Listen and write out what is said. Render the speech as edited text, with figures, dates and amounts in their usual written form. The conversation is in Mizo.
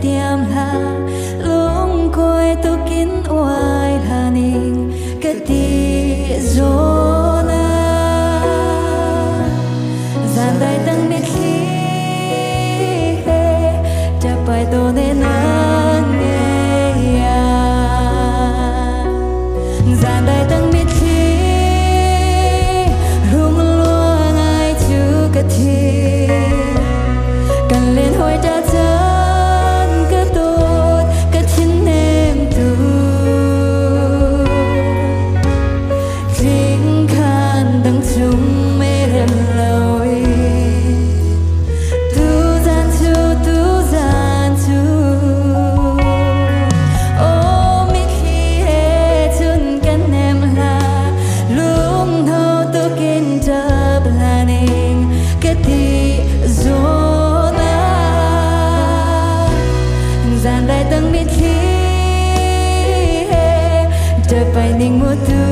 Tiam hla lung koi tukin uai hlaning ka ti zona zan dai tang mi thli he chapai to ne nang nge ya zan dai tang mi thli rung lua ngai chu ka thi kan len hoi ta chan ka tot ka thin nem tu chính khan dang chung mê rem loi tu gian chu tu gian chu ô mi khi he chun kan nem la lung thâu tu kin chap la ning ka ti zona zan dai tang mi thli he chapai ning mu tu.